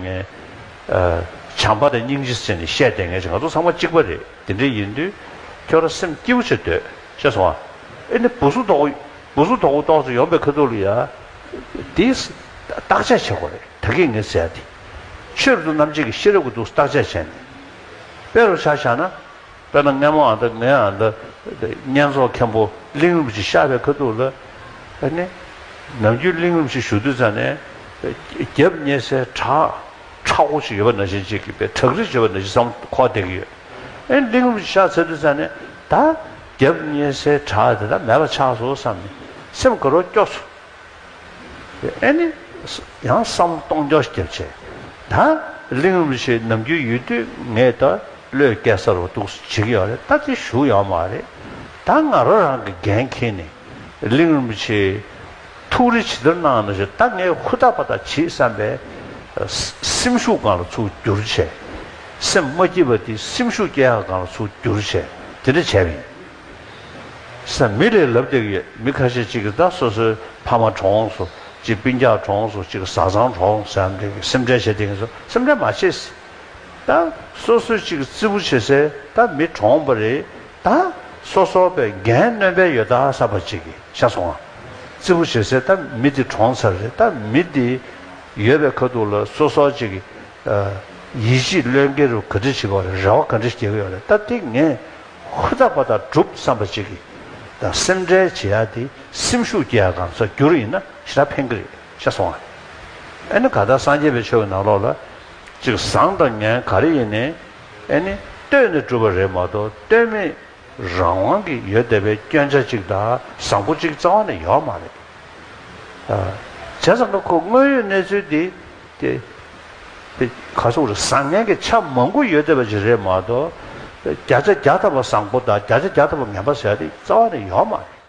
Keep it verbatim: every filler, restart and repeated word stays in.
ངས་ཨ་བྱམས་པ་དང་སྙིང་རྗེ་ཟེར་ནས་བཤད་བསྡད་མཁན་ཅིག་ང་ཚོ་ཚང་མ་གཅིག་པ་རེད། དེ་འདྲ་ཡིན་དུས་ཁྱོད་རང་སེམས་སྐྱིད་པོ་བྱེད་སྡོད་ཤེས་སོང་ཨ། ཨེ་ནི་སྦུ་སུ་དོག་སྦུ་སུ་དོག་པོ་ཏོག་ཙམ་ཡོང་པའི་ཁ་ཐུག་ལ་ཡ། དེས་བརྟག་དཔྱད་བྱེད་དགོས་རེད། ད་གིན་ངས་ཟེར་ཡ་དེ། ཆོས་རབ་ཏུ་རྣམ་འབྱེད་ཀྱི་ཤེས་རབ་ཀྱི་འདུག་བརྟག་དཔྱད་བྱས་ནས། དཔེ་རུ་ཆ་བཞག་ན། དཔེར་ན་སྔ་མོ་ཨ་ད་ངའི་ཨ་ད་བསྙེན་རྫོགས་མཁན་པོ་གླིང་རིན་པོ་ཆེ་གཤེགས་པའི་ཁ་ཐུག་ལ། ཨ་ནི། ནམ་རྒྱུན་གླིང་རིན་པོ་ཆེ་བཞུགས་དུས་ཙ་ནས། རྒྱབ་བསྙེན་སའི་བྲག་ཁྲ་བོ་ཞིག་ཡོད་པ་ནང་བཞིན་ཅིག་གི་དཔེ་བྲག་རི་ཡོད་པ་ནང་བཞིན་བསམ་འཁོར་བསྡད་ཀྱི་ཡོད། ཨ་ནི་གླིང་རིན་པོ་ཆེ་གཤེགས་ཚར་དུས་ཙ་ནས་ད། རྒྱབ་བསྙེན་སའི་བྲག་དེ་ད་མེད་པ་ཆགས་སོང་བསམ་ནས་སེམས་དགའ་རབ་སྐྱོ་སོང་། ཨེ་ནི། ཡང་བསམ་བློ་གཏོང་རྒྱུ་ཞིག་བརྒྱབ་བྱས། ད། གླིང་རིན་པོ་ཆེ་ནམ་རྒྱུན་ཡོད་དུས་ངས་ད་བློས་བཀལ་ས་རུ་འདུག་བྱེད་ཀྱི་ཡོད་རེད། ད་དེ་བཞུགས་ཡོད་མ་རེད། ད་ང་རང་རང་གི་འགན་འཁྱེར་ནས་གླིང་རིན་པོ་ཆེ་ཐུགས་རེ་ཇི་ལྟར་གནང་ན་ཞེས་ད་ངས་ཧུར་ཐག་པ་ཐག་བྱེད་བསམ་པས། སེམས་ཤུགས་སྒང་ལ་ཚུར་བསྒྱུར་བྱས། སེམས་མ་སྐྱིད་པ་དེ་སེམས་ཤུགས་སྐྱེ་ཡག་སྒང་ལ་ཚུར་བསྒྱུར་བྱས་དེ་འདྲ་བྱས་པ་ཡིན། ས་མི་ལས་ལབ་བསྡད་ཀྱི་ཡོད། མི་ཁ་ཤས་ཅིག་གིས་ད་སོ་སོའི་ཕ་མ་གྲོངས་སོང་། ཅིག་སྤུན་ཀྱག་གྲོངས་སོང་། ཅིག་བཟའ་ཚང་གྲོངས་ཟེར་ཡ་འདྲ་གི་སེམས་ཁྲལ་བྱེད་བསྡད་ཀྱི་སོང་། སེམས་ཁྲལ་མ་བྱེད། ད་སོ་སོའི་ཅིག་རྩེ་པོ་བྱེད་སའི་ད་མི་གྲོངས་པ་རེད། ད་སོ་སོ་པའི་འགན་གནོད་པའི་ཡོད་ད་བསམ་པ་ཅིག་གིས་ཤ་སོང་བ། རྩེ་པོ་བྱེད་སའི་ད་མི་དེ་གྲོངས་ཚར་རེད། ད་མི་དེ་ཡོད་པའི་ཁ་ཐུག་ལ་སོ་སོ་ཅིག་གིས་ཡིད་ཆེས་བློས་འགེལ་རུ་ག་འདྲ་བྱེད་དགོས་རེད། རེ་བ་ག་འདྲ་བྱེད་ཀྱི་ཡོད་རེད། ད་དེ་ངས། ཧུར་ཐག་པ་ཐག་སྒྲུབ་བསམ་པ་ཅིག་གིས། ད་སེམས་ཁྲལ་བྱེད་ཡ་དེ་སེམས་ཤུགས་སྐྱེ་ཡ་གང་ས་འགྱུར་ཡིན་ན་ཞེ་དྲག་ཕན་གི་རེད་ཤ་སོང་བ། ཨ་ནི་ག་ད་སངས་རྒྱས་པའི་ཆོས་ཀྱི་ནང་ལོགས་ལ། ཅིག་བཟང་དང་ངན་ག་རེ་ཡིན་ནའི། ཨ་ནི་ལྟོས་ནས་གྲུབ་པ་རེད་མ་གཏོགས་ལྟོས་མེད་རང་དབང་གི་ཡོད་བསྡད་པའི་སྐྱོན་ཆ་ཅིག་དང་བཟང་པོ་ཅིག་རྩ་བ་ནས་ཡོད་མ་རེད། བྱས་ཙང་ཁོ་དངོས་ཡོད་གནས་ཚུལ་འདི་དེ་དེ་ག་སོག་རེད། བཟང་ངན་གྱི་ཆ་མང་པོ་ཡོད་བསྡད་པ་ཅིག་རེད་མ་གཏོགས། བརྒྱ་ཆ་བརྒྱ་ཐམ་པ་བཟང་པོ་དང་བརྒྱ་ཆ་བརྒྱ་ཐམ་པ་ངན་པ་ཟེར་ཡ་དེ་རྩ་བ་ནས་ཡོད་མ་རེད།